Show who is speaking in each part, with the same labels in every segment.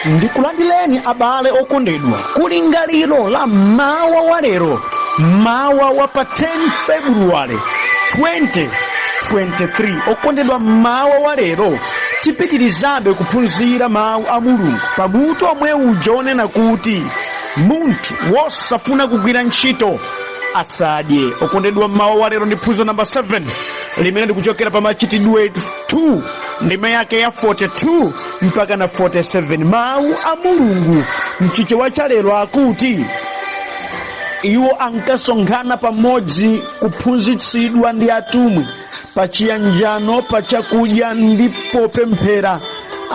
Speaker 1: Ndikulandireni abale okondedwa kulingaliro la mawa wa lero, mawa wa pa 10 February 2023. Okondedwa, mawa wa lero tipitirizabe kuphunzira mawu a Mulungu pamutu omwe uja onena kuti munthu wosafuna kugwira ntchito asadye. Okondedwa, mawa wa lero ndi phunziro namba 7 limene likuchokera pa Machitidwe 2 ndime yake ya 42 mpaka na 47. Mawu a Mulungu mchichewa cha lero akuti, iwo ankasonkhana pamodzi kuphunzitsidwa ndi atumwi, pa chiyanjano, pa chakudya ndi popemphera.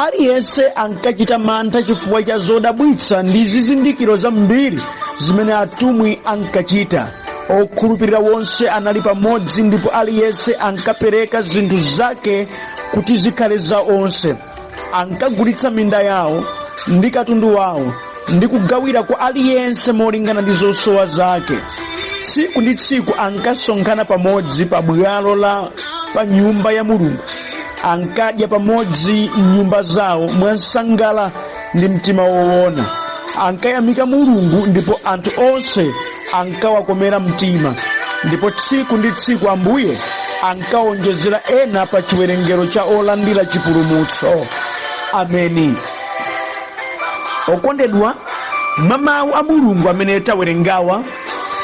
Speaker 1: Aliyense ankachita mantha chifukwa cha zodabwitsa ndi zizindikiro zambiri zimene atumwi ankachita. Okhulupirira wonse anali pamodzi ndipo aliyense ankapereka zinthu zake kuti zikhale za onse. Ankagulitsa minda yawo ndi katundu wawo ndi kugawira kwa aliyense molingana ndi zosowa zake. Tsiku ndi tsiku ankasonkhana pamodzi pa bwalo la pa nyumba ya Mulungu. Ankadya pamodzi m'nyumba zawo mwansangala ndi mtima woona. Ankayamika Mulungu ndipo anthu onse ankawakomera mtima. Ndipo tsiku ndi tsiku Ambuye ankawonjezera ena pa chiwerengero cha olandira chipulumutso. Ameni. Okondedwa, mwa mawu a Mulungu amene tawerengawa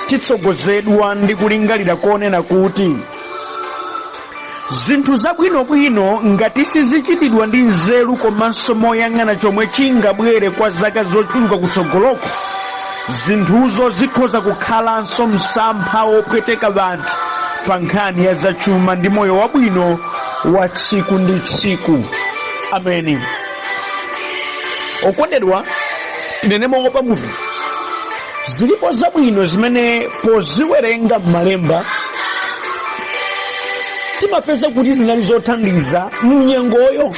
Speaker 1: titsogozedwa ndi kulingalira konena kuti zinthu zabwinobwino ngati sizichitidwa ndi nzeru komanso moyang'ana chomwe chingabwere kwa zaka zochuluka kutsogoloko, zinthuzo zikhoza kukhalanso msampha wopweteka anthu pa nkhani ya zachuma ndi moyo wabwino wa tsiku ndi tsiku. Ameni. Okondedwa, tinene moopa Mulungu, zilipo zabwino zimene poziwerenga m'malemba timapeza kuti zinali zothandiza mnyengoyo,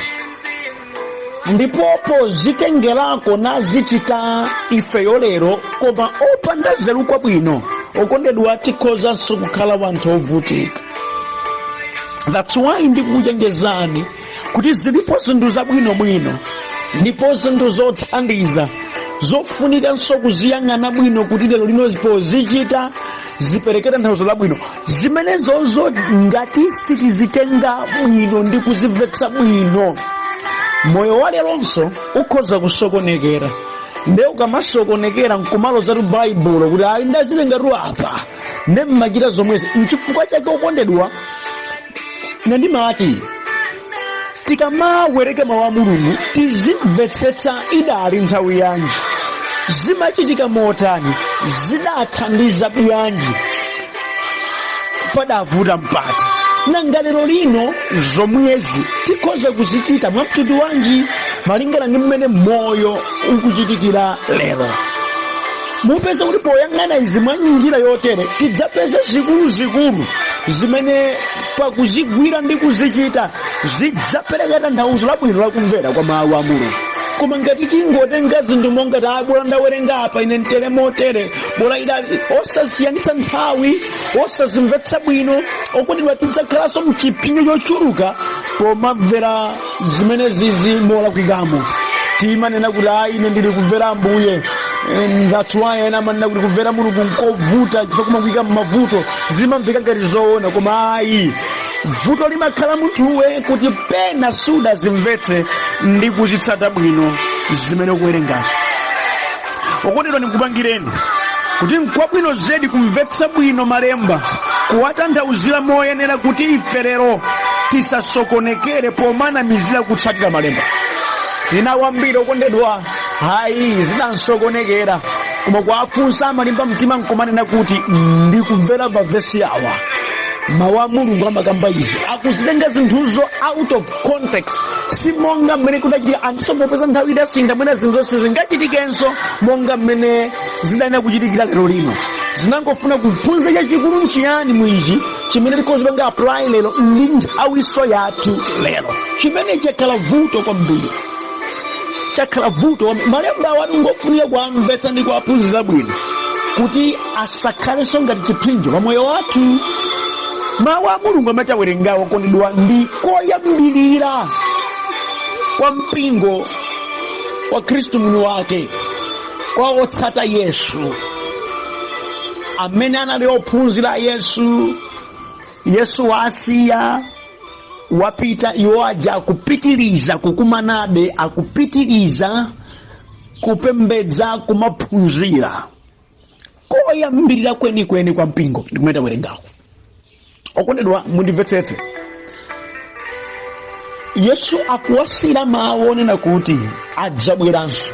Speaker 1: ndipo pozitengerako nazichita ifeyo lero koma opanda nzeru kwabwino, okondedwa, tikhozanso kukhala wanthu ovutika. That's why ndikukuchenjezani kuti zilipo zinthu zabwinobwino ndipo zinthu zothandiza zofunikanso kuziyang'ana bwino kuti lero lino pozichita zipereke tanthauzo labwino, zimenezozo ngati sitizitenga bwino ndi kuzimvetsa bwino, moyo wa leronso ukhoza kusokonekera. Nde ukamasokonekera nkumalozatu Baibulo kuti ayi, ndazitengatu apa, nde mmachita zomwezi. Nchifukwa chake, okondedwa, ine ndimati tikamawerenga mawu a Mulungu tizimvetsetsa idali nthawi yanji, zimachitika motani, zidathandiza bwanji, padavuta mpati, nanga lero lino zomwezi tikhoza kuzichita mwa mtundu wanji malingana ndi mmene moyo ukuchitikira lero. Mupeza kuti poyang'ana izi mwa njira yotere tidzapeza zikuluzikulu zimene pakuzigwira ndi kuzichita zidzapereka tanthauzo labwino lakumvera kwa mawu a Mulungu. Koma ngati tingotenga zinthu monga ta bola ndawerenga apa, ine ntere motere, bola idali, osasiyanitsa nthawi, osazimvetsa bwino, okondedwa, tidzakhalanso mchipsinjo chochuluka pomamvera zimene zizi molakwikamo. Timanena kuti ayi, ine ndili kumvera Ambuye. And that's why ena amanena kuti kumvera Mulungu nkovuta chifukwa kumakuika m'mavuto. Zimamveka ngati zoona, koma ayi, vuto limakhala munthuwe kuti pena sudazimvetse ndi kuzitsata bwino zimene ukuwerengazo. Okondedwa, ndikupangireni kuti nkwabwino zedi kumvetsa bwino malemba, kuwatanthauzira moyenera, kuti ife lero tisasokonekere pomanamizira kutsatira malemba. Tina wambiri, okondedwa, hayi, zidansokonekera, koma kuwafunsa amalimba mtima nkumanena kuti ndikumvera mavesi awa, mawu a Mulungu amakamba izi. Akuzitenga zinthuzo out of context, si monga mmene kudachitika. Andiso popeza nthawi idasintha, mwina zinthu zonse zingachitikenso monga mmene zidayenera kuchitikira lero lino. Zinangofuna kuphunzira chachikulu nchiyani muichi chimene tikhoza panga apply lero ndi nthawiso yathu lero. Chimene chakhala vuto kwambiri, chakhala vuto, malemba awa ngofunika kuamvetsa ndi kuwaphunzira bwino kuti asakhalenso ngati chipsinjo pa moyo wathu. Mawu a Mulungu amene tawerengawo, okondedwa, ndi koyambirira kwa mpingo. Kwa Khristu mwini wake, kwa otsata Yesu amene anali ophunzira Yesu. Yesu wasiya, wapita, iwo aja akupitiriza kukumanabe, akupitiriza kupembedza, kumaphunzira. Koyambirira kwenikweni kwa mpingo ndikumene tawerengako. Okondedwa, mundimvetsetse. Yesu akuwasiyira mawu onena kuti adzabweranso.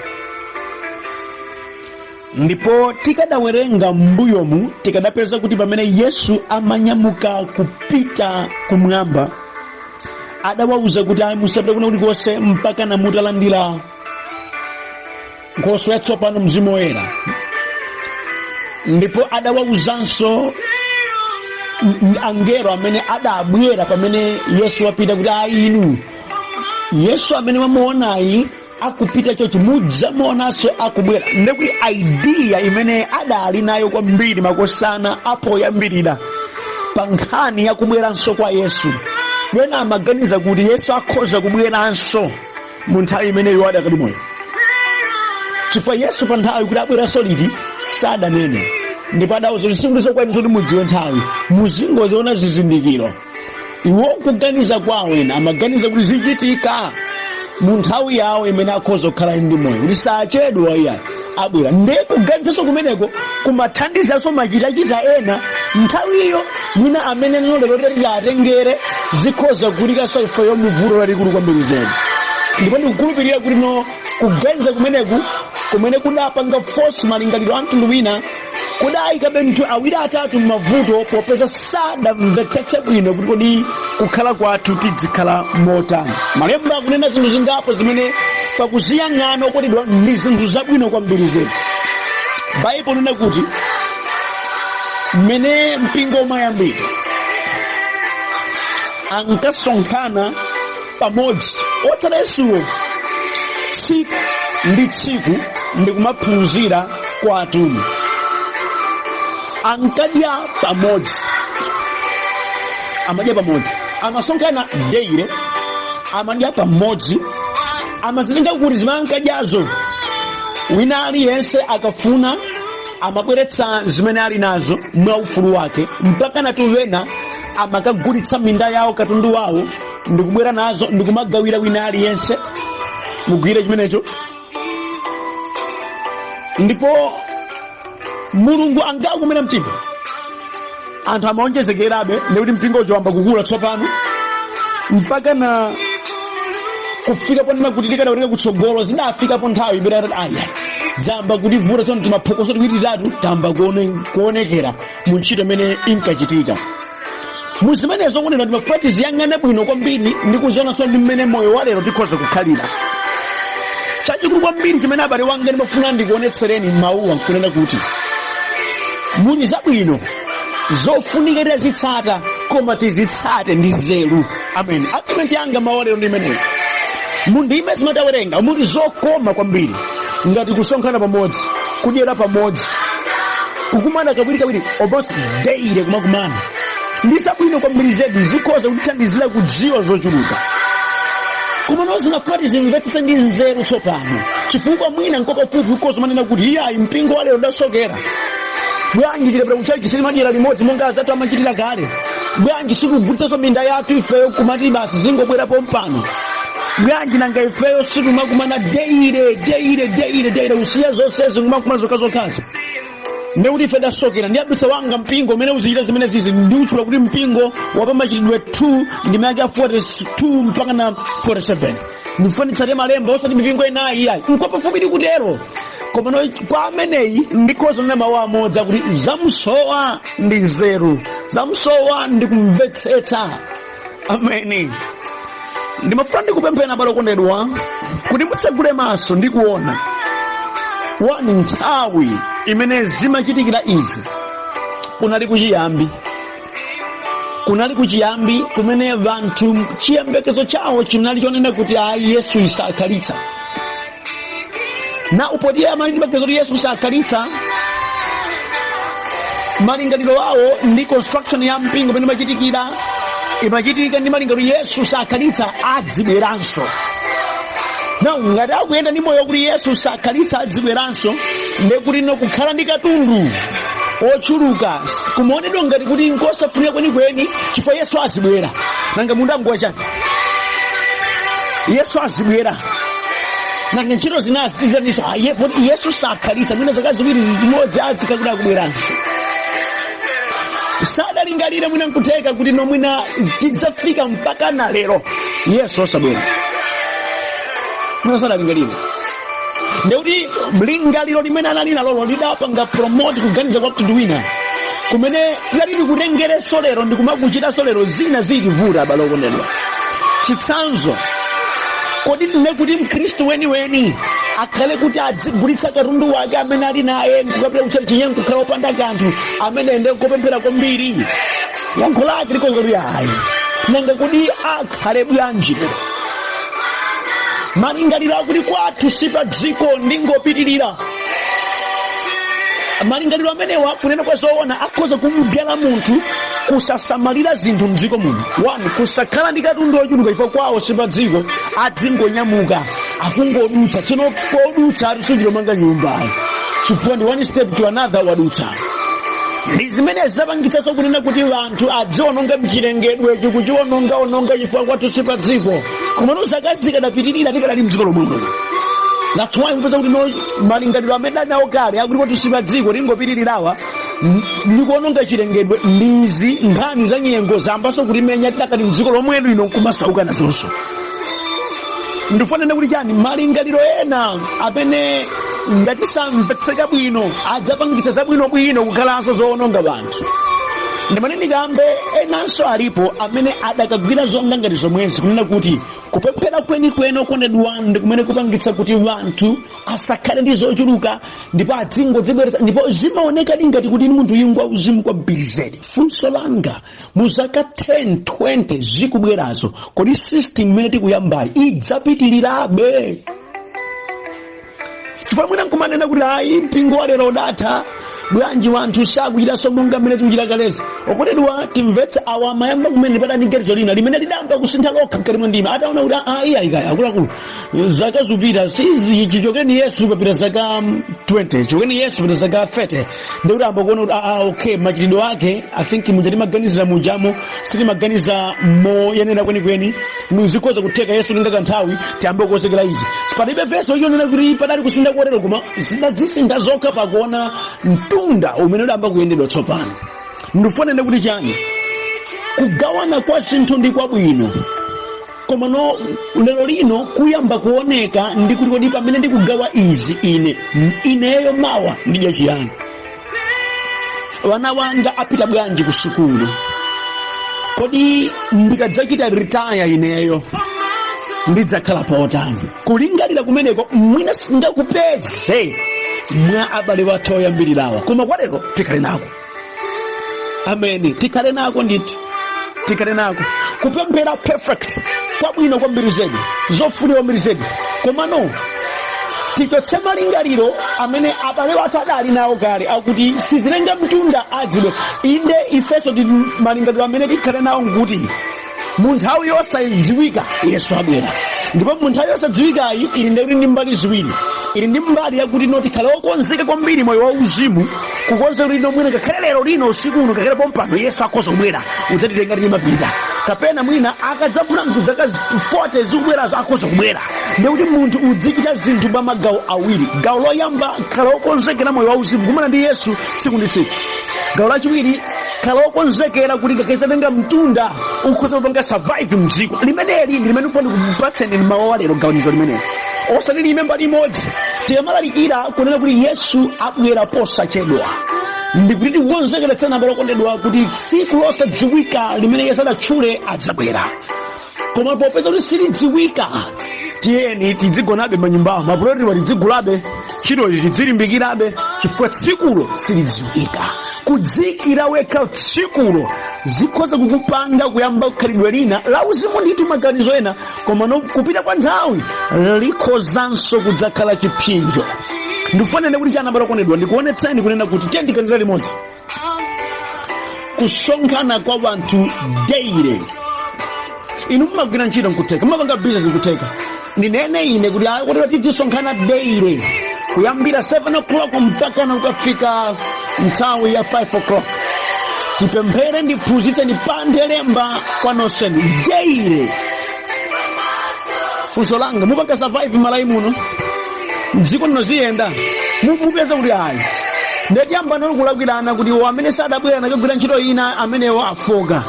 Speaker 1: Ndipo tikadawerenga m'mbuyomu, tikadapeza kuti pamene Yesu amanyamuka kupita kumwamba, adawauza kuti ayi, musapite kuna kulikonse mpaka mutalandira Nkhoswe yatsopano, Mzimu Woyera. Ndipo adawawuzanso angelo amene adabwera pamene Yesu wapita kuti ayi, inu, Yesu amene mwamuonayi akupita chochi, mudzamuonanso akubwera. Ndekuti idea imene adali nayo kwambiri makosana apoyambirira pa nkhani yakubweranso kwa Yesu, ena amaganiza kuti Yesu akhoza kubweranso mu nthawi imeneyo adakali moyo, chifukwa Yesu pa nthawi kuti abweranso liti sadanene, ndipo adauza kuti sikuti kwa inu kuti mudziwe nthawi, muzingoziona zizindikiro. Iwo kuganiza kwawo, ena amaganiza kuti zichitika mu nthawi yawo imene akhoza kukhala ndi moyo, kuti sachedwa iyayi, abwera. Ndiye kuganizanso kumeneko kumathandizanso machitachita ena nthawiyo, mwina amene lero tilatengere zikhoza kulikanso ifeyo muvuto lalikulu kwambiri zedi. Ndipo ndikukhulupirira kuti no kuganiza kumeneku kumene kudapanga force malingaliro a mtundu wina kudayikabe nthu awiri atatu m'mavuto, popeza sadamvetsetse bwino kuti kodi kukhala kwathu tidzikhala motani. Malemba akunena zinthu zingapo zimene pakuziyang'ana, okondedwa, ndi zinthu zabwino kwambiri zedi. Baibulo linena kuti mmene mpingo umayambika, ankasonkhana pamodzi otsata Yesuwo tsiku ndi tsiku ndi kumaphunzira kwa atumwi. Ankadya pamodzi, amadya pamodzi, amasonkhana daily, amadya pamodzi. Amazitenga kuti zimene ankadyazo, wina aliyense akafuna amabweretsa zimene ali nazo mwa ufulu wake, mpaka natuwena amakagulitsa minda yawo, katundu wawo, ndikubwera nazo ndikumagawira wina aliyense. Mugwire chimenecho. Ndipo Mulungu ankawakomera mtima, anthu amaonjezekerabe, ndikuti mpingo uja wamba kukula tsopano mpaka na kufika ponena kuti tikadawerenga kutsogolo, zidafikapo nthawi imene atati aya zamba kutivuta tsono, timaphokoso tiwiri titatu tamba kuonekera mu ntchito imene inkachitika. Muzimenezo, kunena ndimafuna tiziyang'ane bwino kwambiri ndi kuzionanso ndi mmene moyo wa lero tikhoza kukhalira. Chachikulu kwambiri chimene, abale wanga, ndimafuna ndikuonetsereni mawuwa nkunena kuti muli zabwino zofunika tizitsata, koma tizitsate ndi nzeru. Amen. Argument yanga mawu lero ndi imeneyo. Mundime zimatawerenga muli zokoma kwambiri, ngati kusonkhana pamodzi, kudyera pamodzi, kukumana kawirikawiri, almost daily kumakumana, ndi zabwino kwambiri zedi, zikhoza kutithandizira kudziwa zochuluka. Koma no zinafuna tizimvetsetse ndi nzeru tsopano, chifukwa mwina nkopafupi ukhoza manena kuti iyayi, mpingo wa lero ndasokera. Bwanji tikapita kutchalitchi sitimadyera limodzi monga azathu amachitira kale? Bwanji sitikugulitsanso minda yathu ifeyo kumati basi zingobwera pompano? Bwanji nanga ifeyo sitimakumana daily, daily, daily, daily, kusiya zonsezi kumakumana zokhazokhazo? Ndekuti ife tasokera. Ndi abusa wanga, mpingo umene uzichita zimene zizi ndiutchula kuti mpingo wapamachitidwe 2 ndime yake ya 42 mpaka na 47. Ndikufanitsate malemba, osati mipingo inayi iyayi. Nkopafupi kutero, koma no kwa ameneyi ndikhoza kunena mawu amodzi akuti zamsowa ndi nzeru, zamsowa ndi kumvetsetsa. Ameni. Ndimafuna ndikupemphera, abale okondedwa, kuti mutsegule maso ndi kuona wani nthawi imene zimachitikira izi kunali kuchiyambi, kunali kuchiyambi kumene vanthu chiyembekezo chawo chinali chonena kuti ayi, Yesu isakhalitsa. Na upotiye amali ndi maganizo kuti Yesu sakhalitsa, malingaliro awo ndi construction ya mpingo imene imachitikira imachitika ndi malingaliro Yesu sakhalitsa, adzibweranso. Na ngati akuyenda ndi moyo kuti Yesu sakhalitsa, adzibweranso, ndekuti no kukhala ndi katundu ochuluka kumaonedwa ngati kuti nkosafunika kwenikweni, chifukwa Yesu azibwera. Nanga munda nguwa chani? Yesu azibwera. Nanga ntchito zinazi tizaniso? Poti Yesu sakhalitsa, mwina zaka 2 zimodzi adzikha kuti akubweranso. Sadalingalire mwina nkutheka kuti no mwina tidzafika mpaka na lero Yesu osabwera. Mwina sadalingalire. Ndekuti lingaliro limene anali nalolo lidapanga promote kuganiza kwa mtundu wina kumene tidati tikutengereso lero ndikumakuchitanso lero, zina zitivuta, abale okondedwa. Chitsanzo, kodi tine kuti mkhristu weniweni akhale kuti adzigulitsa katundu wake amene ali naye nkukapita kutchalitchi chinyengo, kukhala opanda kanthu, amene ndi nkopemphera kwambiri? Yankho lake likoza kuti ayi. Nanga kuti akhale bwanji lero? Malingaliro akuti kwathu si pa dziko, ndingopitirira. Malingaliro amenewa, kunena kwa zoona, akhoza kumbyala munthu kusasamalira zinthu mdziko muno. One, kusakhala ndi katundu ochuluka chifukwa kwawo si pa dziko, adzingonyamuka, akungodutsa. Tsono podutsa atisunjira manga nyumba, chifukwa ndi one step to another, wadutsa. Ndi zimene zapangitsanso kunena kuti anthu adziononga mchilengedwe, chikuchiwonongaononga chifukwa kwathu si pa dziko. Komano zaka zikadapitirira, tikadali mdziko lomwe. That's why kupeza kuti no malingaliro amene ali nawo kale akuti kwathu si pa dziko, tingopitirirawa ndikuononga chilengedwe, ndizi nkhani za nyengo zambanso kutimenya tidakali mdziko lomwe lino, nkumasauka nazonso. Ndifanene kuti chani? Malingaliro ena amene ngati samvetseka bwino adzapangitsa zabwinobwino kukhalanso zoononga anthu. Ndimene ndikambe, enanso alipo amene adakagwira zonga ngati zomwezi, kunena kuti kupemphera kwenikweni, okondedwa, ndi kumene kupangitsa kuti anthu asakhale ndi zochuluka ndipo adzingodzibweretsa, ndipo zimaonekadi ngati kuti munthu yingwa uzimu kwambiri zedi. Funso langa, mu zaka 10 20 zikubwerazo, kodi system imene tikuyambayi idzapitirirabe? Chifukwa mwina nkumanena kuti ayi, mpingo wa lero udatha bwanji, wanthu sakuchitanso monga mmene tikuchita kalezi. Okondedwa, timvetse, awa amayamba kumene padani ganizo lina limene lidamba kusintha lokha mkati mwa ndima ataona kuti ayi, ayikaya akuluakulu, zaka zupita sizi, chichokeni Yesu papita zaka 20, chichokeni Yesu papita zaka 30, ndikuti amba kuona kuti okay, machitidwe ake, I think muja timaganizira mujamo sitimaganiza moyenera kwenikweni, muzikhoza kutheka Yesu linga kanthawi tiyambe kukonzekera izi. Palibe verse yonena kuti padali kusintha kotero, koma zidadzisintha zokha pakuona mtunda umene udamba kuyendedwa. Tsopano ndifanene kuti chani? Kugawana kwa zinthu ndi kwabwino, koma no lero lino kuyamba kuoneka ndi kuti kodi pamene ndikugawa izi, ine ineyo mawa ndidya chiyani? Vana wanga apita bwanji ku sukulu? Kodi ndikadzachita retire ineyo ndidzakhala potani? Kulingalira kumeneko mwina singakupeze mwa abale wathu oyambirirawa, koma kwa lero tikhale nako. Ameni, tikhale nako ndithu, tikhale nako. Kupemphera, perfect, kwabwino kwambiri zedi, zofunika kwambiri zedi, komano tichotse malingaliro amene abale wathu adali nawo kale akuti sizilenga mtunda adziwe. Inde, ifenso tili malingaliro amene tikhale nawo nkuti mu nthawi yosadziwika Yesu abwera, ndipo mu nthawi yosadziwikayi ili ndekuti ndi mbali ziwiri. Ili ndi mbali yakuti no tikhale okonzeka kwambiri moyo wauzimu, kukonza kuti no mwina ngakhale lero lino, usiku uno, ngakhale pompano, Yesu akhoza kubwera udzatitenga timapita, kapena mwina akadzafuna zaka 40 zikubwerazo akhoza kubwera. Ndikuti munthu udzichita zinthu pa magawo awiri. Gawo loyamba, khala wokonzekera moyo wauzimu, kumana ndi Yesu tsiku ndi tsiku. Gawo lachiwiri, khala wokonzekera kuti ngakhale satenga mtunda ukhoza kupanga survive mdziko limeneli. Ndi limene ufuna ndikupatseni mawu wa lero, ganizo limeneli, osati lime mbali imodzi. Tiyamalalikira kunena kuti Yesu abwera posachedwa, ndikuti tikukonzekeretsana, abale okondedwa, kuti tsiku losadziwika limene Yesu adatchule adzabwera. Koma popeza kuti silidziwika, tiyeni tidzigonabe manyumbawo, mapulotiwa tidzigulabe, ntchitozi tidzilimbikirabe, chifukwa tsikulo silidziwika. Kudzikira wekha tsikulo zikhoza kukupanga kuyamba khalidwe lina la uzimu ndithu, maganizo ena, koma no kupita kwa nthawi likhozanso kudzakhala chipsinjo. Ndifanene kuti chana, abale okondedwa? Ndikuonetseni kunena kuti tiye tiganizira limodzi kusonkhana kwa wanthu daily. Inu mumagwira ntchito nkutheka, mumapanga business nkutheka. Ndinene ine kuti ayi, kuti tizisonkhana daily kuyambira 7 o'clock mpaka kukafika nthawi ya 5 o'clock, tipemphere, ndiphunzitse, ndipanthe lemba kwa nonsenu daily. Funso langa, mupanga survive Malawi muno, mdziko lino ziyenda? Mupeza kuti ayi. Ndetiyamba noni kulakwirana kuti amene sadabwera nakagwira ntchito ina, amenewo afoka,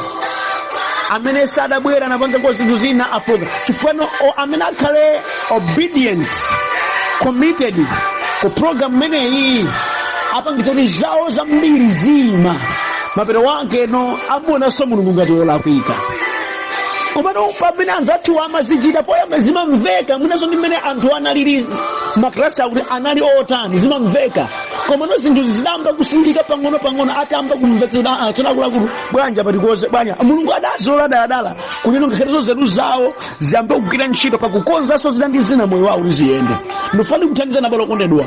Speaker 1: amene sadabwera napangako zinthu zina afoka, chifukwa amene akhale obedient, committed ku program imeneyi, apangitsa kuti zawo zambiri zima. Mapeto wake no amuonanso Mulungu ngati wolakwika. Komano pamene anzathu amazichita poyamba, zimamveka mwinanso ndi mmene anthu analili, maklasi akuti anali otani, zimamveka. Komano zinthu zidamba kusinthika pang'ono pang'ono atamba kumvetsera. Tsono akuluakulu, bwanja patikoze bwanja, Mulungu adazilola daladala kuti ngakhale nzeru zawo ziyambe kugwira ntchito pakukonzanso zina ndi zina, moyo wawo ziyende. Ndifuna kuthandizana, abale okondedwa,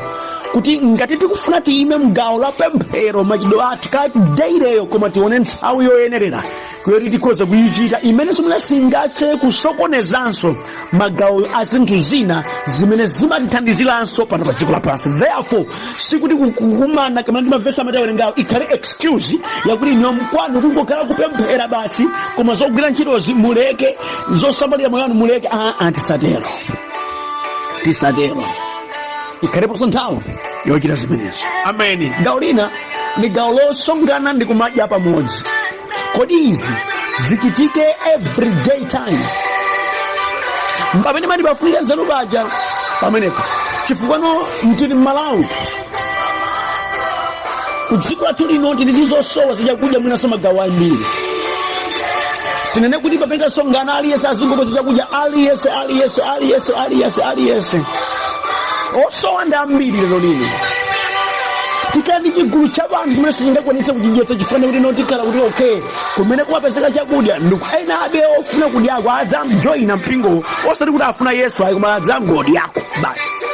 Speaker 1: kuti ngati tikufuna tiyime mgawo la pemphero, machidwe athu kati dailyyo, koma tione nthawi yoyenerera kuti tikhoza kuyichita, imenenso mwina singathe kusokonezanso magawo a zinthu zina zimene zimatithandiziranso pano pa dziko lapansi. Therefore, sikuti kukumana kamene ndimavesa amati awerengawo ikhale excuse yakuti inu mkwanu kungokhala kupemphera basi, koma zogwira ntchitozi muleke, zosamalira moyo wanu muleke. Aa, tisatero, tisatero. Ikhaleponso nthawi yochita zimenezo. Ameni. Gawo lina ndi gawo losonkhana ndi kumadya pamodzi. Kodi izi zichitike everyday time pamene mati pafunika nzeru paja pamenepo, chifukwa no mtili mMalawi, ku dziko lathu lino tili ndi zosowa zachakudya, mwinanso magawo ambiri. Tinene kuti pamene tasonkhana, aliyense azingopeza chakudya, aliyense, aliyense, aliyense, aliyense, aliyense? Osowa ndi ambiri lero lino. Tikhala ndi chigulu cha anthu chimene sichingakwanitse kuchidyetsa, chifukwa kuti no tikhala kuti okay, kumene kumapezeka chakudya ndiku ena abe ofuna kudyako adzamjoyina mpingo, osati kuti afuna Yesu ayi, koma adzangodyako basi.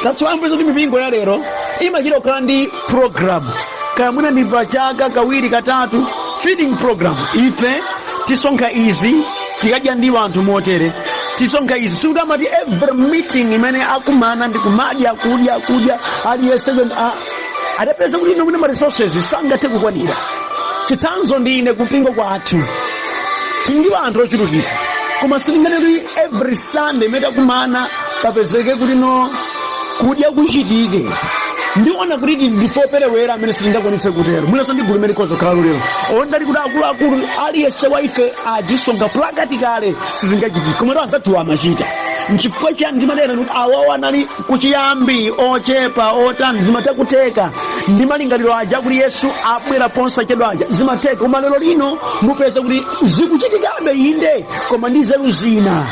Speaker 1: That's why kuti mipingo ya lero imachita kukhala ndi program, kaya mwina ndi pachaka kawiri, katatu, feeding program. Ife tisonkha izi, tikadya ndi anthu motere, tisonkha izi. Sikuti amati every meeting imene akumana ndi kumadya, kudya, kudya, aliyense adapeza kuti ino mwina ma resources sangathe kukwanira. Chitsanzo ndi ine, kumpingo kwathu tili ndi anthu ochulukitsa, koma sitingane kuti every Sunday imene takumana papezeke kuti no kudya kuchitike. Ndiona kuti ndifoperewera amene sitingakwanitse kutero. Mwinanso ndi gulu limene likhoza kukhala lero ondali kuti akuluakulu, aliyense wa ife azisonga practically, sizingachitike. Koma anzathu amachita. Nchifukwa chani ndimanena kuti awawo anali kuchiyambi ochepa otani, zimatha kutheka ndi malingaliro aja kuti Yesu abwera posachedwa aja, zimatheka. Koma lero lino mupeza kuti zikuchitikabe, inde, koma ndi nzeru zina,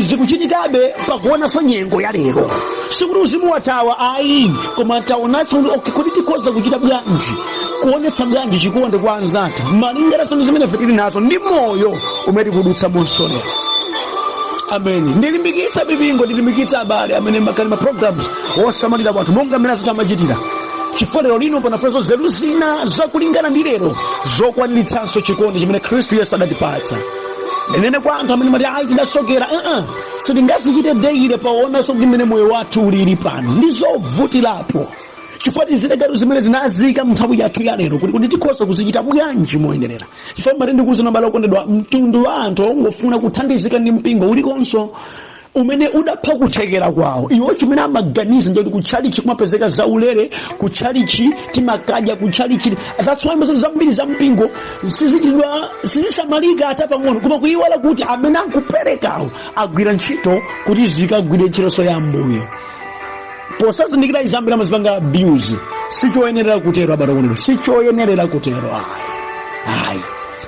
Speaker 1: zikuchitikabe pakuonanso nyengo ya lero. Sikuti uzimu wathawa ayi, koma taonanso kuti okay, kodi tikhoza kuchita bwanji, kuonetsa bwanji chikondi kwa anzathu malingananso ndi zimene ife tili nazo ndi moyo umene tikudutsa monso lero. Ameni. Ndilimbikitsa mipingo, ndilimbikitsa abale amene makali ma programs osamalira wanthu monga mmene azati amachitira, chifukwa lero lino panafunanso nzeru zina zakulingana ndi lero, zokwaniritsanso chikondi chimene Khristu Yesu adatipatsa. Ndinene kwa anthu amene mati ayi, tidasokera, sitingazichite daily, paonanso kuti mmene moyo wathu ulili pano ndi zovutirapo, chifukwa tizilekatu zimene zinazika mnthawi yathu ya lero kuti tikhoza kuzichita bwanji moyenerera. Chifukwa mati ndikuuzani, abale okondedwa, mtundu wa anthu ongofuna kuthandizika ndi mpingo ulikonso umene udapha kuthekera kwawo. Iwo chimene amaganiza ndikuti kutchalichi kumapezeka zaulere, kutchalichi timakadya kutchalichi. That's why mazoti zambiri za mpingo sizichitidwa, sizisamalika ata pang'ono, koma kuyiwala kuti amene akuperekawo agwira ntchito kuti zikagwire ntchitonso ya Ambuye. Posazindikira izi, ambiri amazipanga abuse. Sichoyenerera kutero, abale okondedwa, sichoyenerera kutero, ayi, ayi.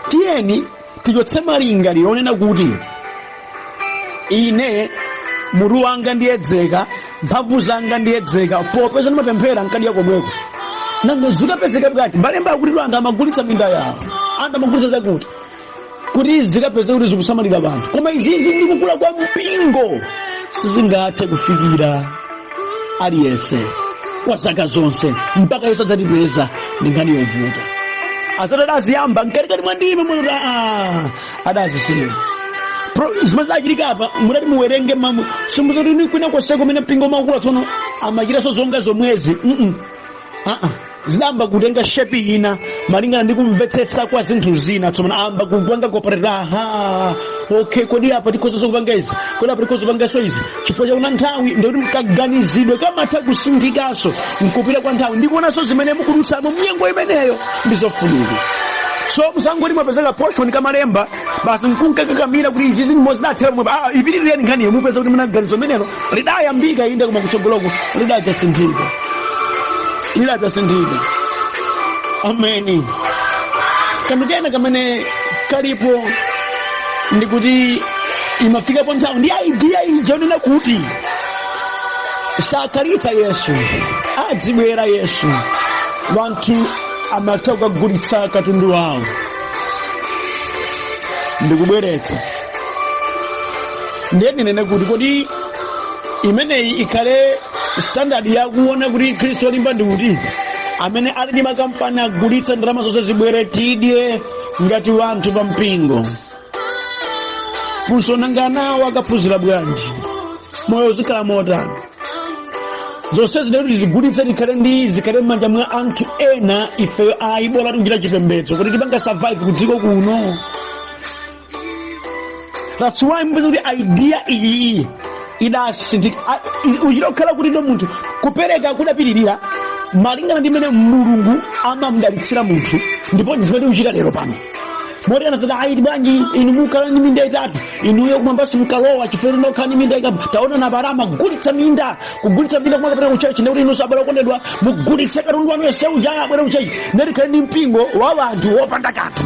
Speaker 1: Tiyeni tichotse malingaliro onena kuti ine mutu wanga ndiyedzeka, mphamvu zanga ndiyedzeka, popeza ndimapemphera nkadya komweko. Nanga zikapezeka bwanji? Malemba akuti anthu amagulitsa minda yawo, anthu amagulitsa zakuti kuti zikapezeka kuti zikusamalira anthu. Koma izizi ndi kukula kwa mpingo sizingathe kufikira aliyense kwa zaka zonse mpaka Yesu adzatipeza. Ndi nkhani yovuta. Azati adaziyamba mkatikati mwa ndime mwe, adazisiya. Zimene zidachitika apa, mutati muwerenge mamu, simuzoti ni kwina konseko kumene mpingo umakula tsono amachitanso zonga zomwezi. Aa, zidayamba kutenga shape ina malingana ndi kumvetsetsa kwa zinthu zina. Tsopano amba kupanga cooperate. Aha, okay, kodi apa tikhozanso kupanga izi? Kodi apa tikhoza kupanganso izi? Chifukwa chakuti nthawi, ndikuti kaganizidwe kamatha kusinthikanso mkupita kwa nthawi ndikuonanso zimene mukudutsamo mnyengo imeneyo, ndizofunika. So musangoti mwapezeka portion kamalemba basi nkunkakakamira kuti izi zinthu zidathera pomwe. Ah, ipitirireni nkhaniyo, mupeza kuti munaganizo menelo lidayambika inde, koma kutsogoloko lidadzasinthika, lidadzasinthika. Ameni. Kanthu kena kamene kalipo ndikuti imafikapo nthawi ndi idea ija yonena kuti sakhalitsa Yesu, adzibwera Yesu, wanthu amatha kukagulitsa katundu wawo ndikubweretsa. Ndiye ndinene kuti kodi imeneyi ikhale standard yakuona kuti Khristu olimba ndi kuti amene ali ndi makampani agulitsa, ndalama zonse zibwere, tidye ngati wanthu pa mpingo? Funso, nanga nawo akaphunzira bwanji? Moyo uzikhala motani? Zonse zidati tizigulitse, tikhale ndi zikhale m'manja mwa anthu ena, ifeyo ayi, bola tikuchita chipembedzo kuti tipanga survive ku dziko kuno. That's why mupeza kuti idea iyi idasinthika. Uchita kukhala kuti ndo munthu kupereka kudapitirira malingana ndi mmene Mulungu amamudalitsira munthu, ndipo ndi zimene tikuchita lero pano. Moti anazati, ayi bwanji inu mukhala ndi minda itatu, inuyo kumwamba simukalowa chifukwa nokhala ndi minda itatu. Taona nabala amagulitsa minda, kugulitsa minda kumwe kapita ku church. Ndikuti inu abale okondedwa, mugulitse katundu wanu yonse uja, abwere ku church, ndeti khale ndi mpingo wa anthu wopanda kanthu,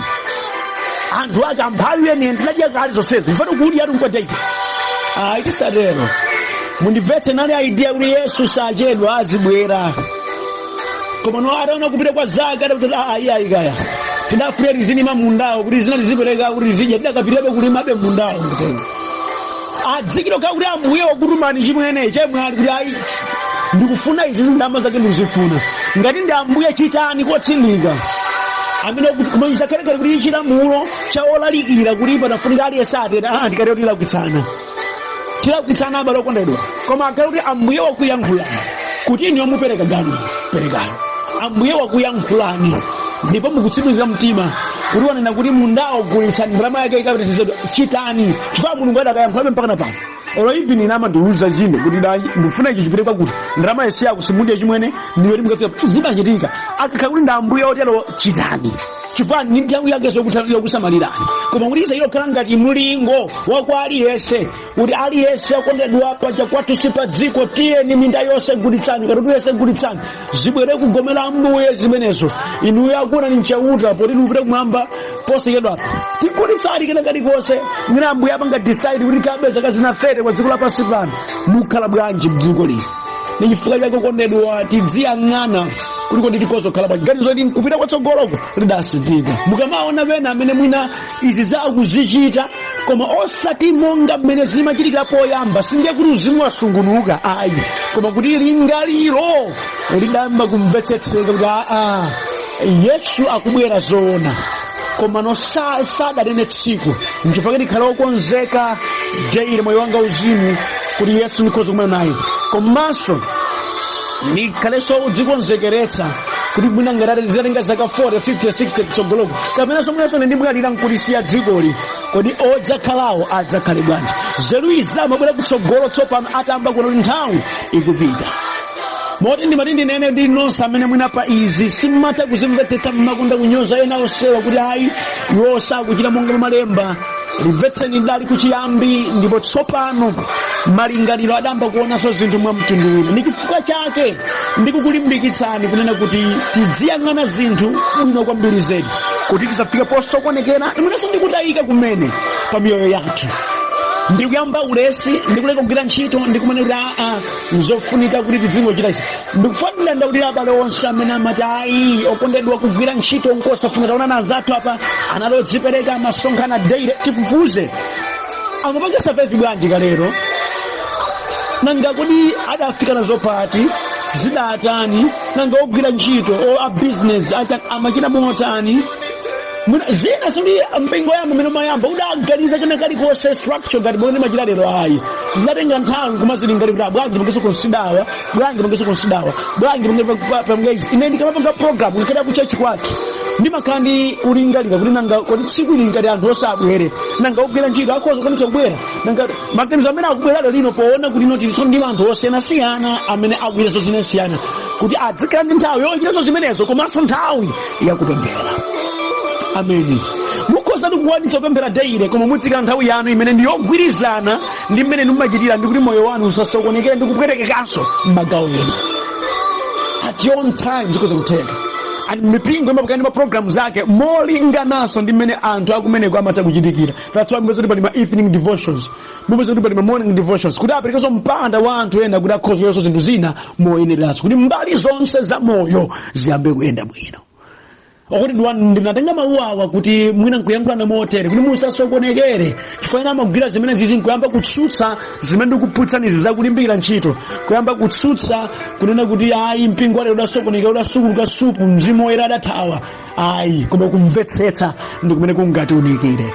Speaker 1: anthu ake amphawi ene tinadya kale zonsezi, ifati kudya ati nkwadyaiko. Ayi, tisatero. Mundimvetse, nali idea kuti Yesu sachedwa, azibwera, koma no ataona kupita kwa zaka adapeza, ayi ayi, kaya tidafuna tizilima mundawo kuti zina tizipereka kuti tizidya, tidakapitabe kulimabe mundawo. Nditero adzikiro kha kuti Ambuye wakutumani chimwene chemwali kuti ayi, ndikufuna izi, ndalama zake ndikuzifuna. Ngati ndi Ambuye, chitani kotsindika amene kuti kumanyisa khalekale kuti chilamulo cha olalikira kuti panafunika aliyense atere. Ah, tikatero tilakwitsana, tilakwitsana, abale okondedwa. Koma akhale kuti Ambuye wakuyankhulani kuti inu mupereka ganu, perekani. Ambuye wakuyankhulani ndipo mukutsimikizira mtima kuti wanena kuti mundawo gulitsani, ndalama yake ikapitizedwa, chitani, chifukwa Mulungu adakayankhulabe mpaka na pano. Olo even ine amandiuza chine kuti dai ndifuna ichi chipite kwakuti, ndalama yesi yako simudya chimwene, ndiyo mukafika zimachitika. Akakhala kuti ndi Ambuye otero, chitani, chifukwa ndi nthawi yake yokusamalirani. Koma kuti isayilo khala ngati mulingo wakwa aliyense, kuti aliyense akondedwa, paja kwathu si pa dziko, tiyeni minda yonse gulitsani, katundu yonse gulitsani, zibwere kugomera Ambuye, zimenezo inuyo akuona ni mchauta poti tikupita kumwamba posachedwapa, tigulitsani kena kalikonse. Mwina Ambuye apanga decide kuti kabe zaka zina 30 kwa dziko lapansi pano, mukhala bwanji mdziko lino? Ni chifukwa chake, okondedwa, tidziyang'ana kuti kodi tikozokhala bwanji. Ganizo kuti nkupita kwatsogoloko lidasinthika. Mukamaona pena amene mwina izi zakuzichita koma osati monga mmene zimachitikira poyamba, sindiye kuti uzimu wasungunuka, ayi, koma kuti lingaliro lidayamba kumvetsetseka kuti aa, Yesu akubwera zoona, koma no sadanene tsiku. Nchifukwa ndikhala wokonzeka daily moyo wanga uzimu kuti Yesu ndikhoza kumana naye, komanso ndikhalenso udzikonzekeretsa kuti mwina ngati zizatenga zaka 40, 50, 60 kutsogoloko, kapenanso mwinanso ndibwalira nkulisiya dzikoli, kodi odzakhalawo adzakhale bwanji? Zeru izi amabwera kutsogolo tsopano atamba kuona kuti nthawi ikupita. Moti ndimati ndinene ndi nonse amene mwina pa izi simmatha kuzimvetsetsa, mmakonda kunyoza ena osewa kuti ayi, iwo sakuchita monga malemba, limvetseni, ndali kuchiyambi, ndipo tsopano malingaliro adamba kuonanso zinthu mwa mtundu wina. Ndi chifukwa chake ndikukulimbikitsani kunena kuti tidziyang'ana zinthu bwino kwambiri zedi kuti tisafike posokonekera, mwinanso ndikutayika kumene pa miyoyo yathu, ndikuyamba ulesi, ndikuleka kugwira ntchito, ndikumene kuti aa, nzofunika kuti tidzingochita izi. Ndikufanira ndaulira abale onse amene amati ayi, okondedwa, kugwira ntchito nkosafuna. Taona anzathu apa anali odzipereka, amasonkhana daily. Tifufuze, amapanga survive bwanji kalero? Nanga kodi adafika nazo pati? Zidatani? Nanga ogwira ntchito o a business amachita motani? Mwina zina zili mpingo yamba umene umayamba udaganiza chene kalikonse structure ngati momwe ndimachita lero, ayi. Zinatenga nthawi kumazilingalira kuti bwanji pangenso consider awa, bwanji pangenso consider awa, bwanji pange izi. Ine ndikamapanga program, ngakhale ku church kwathu, ndimakhala ndi kulingalira kuti nanga kodi tsiku ili ngati anthu osabwere, nanga ogwira ntchito akhoza kukwanitsa kubwera? Nanga maganizo amene akubwera lero lino, poona kuti ino tilinso ndi anthu osiyanasiyana amene akugwiranso zinasiyana, kuti adzikhala ndi nthawi yochitanso zimenezo komanso nthawi yakupemphera. Ameni. Mukhoza ndi kukwanitsa kupemphera daily, koma mudzikhala nthawi yanu imene ndi yogwirizana ndi mmene mumachitira, ndi kuti moyo wanu usasokonekere ndi kupwetekekanso m'magawo ena. At your own time zikhoza kutheka. And mipingo imapanga ndi ma program zake molingananso ndi mmene anthu akumeneko amatha kuchitikira. That's why mupeza kuti pali ma evening devotions, mupeza kuti pali ma morning devotions, kuti aperekenso mpanda wa anthu ena kuti akhozerenso zinthu zina moyeneranso, kuti mbali zonse za moyo ziyambe kuyenda bwino. Okuti ndinatenga mawu awa kuti mwina nkuyankhulana motere kuti musasokonekere, chifukwa ena amagwira zimene zizi nkuyamba kutsutsa zimene ndikuphunzitsanizi zakulimbikira ntchito, kuyamba kutsutsa, kunena kuti ayi, mpingo walero udasokonekera, udasukuluka supu, Mzimu Woyera adathawa. Ayi, koma kumvetsetsa ndi kumene kungatiunikire.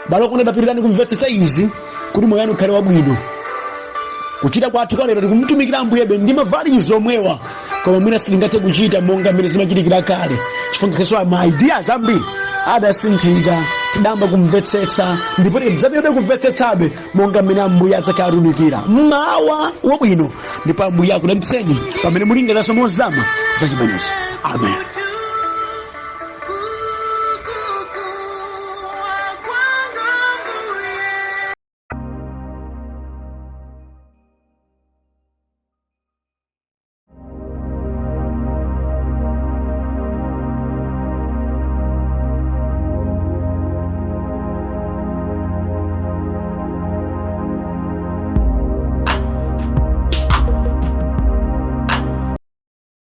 Speaker 1: Bale okondedwa, pitirani kumvetsetsa izi kuti moyo wanu ukhale wabwino. Kuchita kwathu kalero, tikumtumikira Ambuyebe ndi ma values omwewa, koma mwina sitingathe kuchita monga mmene zimachitikira kale, chifukwa ngakhalenso ma ideas ambiri adasinthika. Tidamba kumvetsetsa ndipo tidzapitabe kumvetsetsabe monga mmene Ambuye adzakhala atumikira. Mmawa wabwino, ndipo Ambuye akudalitseni pamene mulingaliraso mozama za chimenechi. Amen.